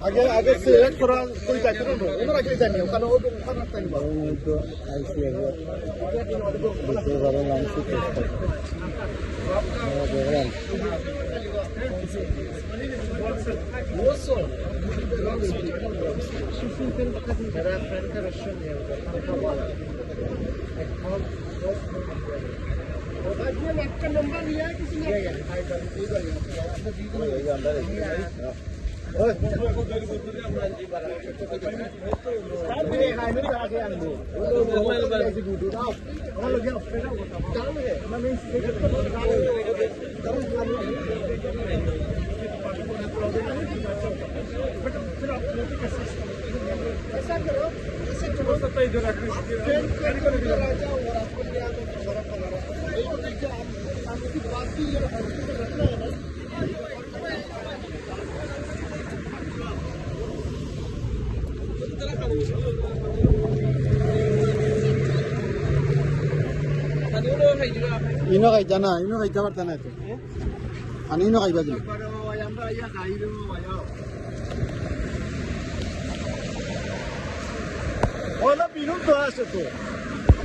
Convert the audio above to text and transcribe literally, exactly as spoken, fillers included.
আগে, আগে সিলেক্ট করা, তুই চাইতে পারবো। ওনারা কে জানি, ওখানে, ওখানে টাইম পাবো। ইনো খাইতা না, ইনো খাইতা পারতা না তো। আর ইনো খাইবা দিলে। ওলা বিরুদ্ধ আছে তো।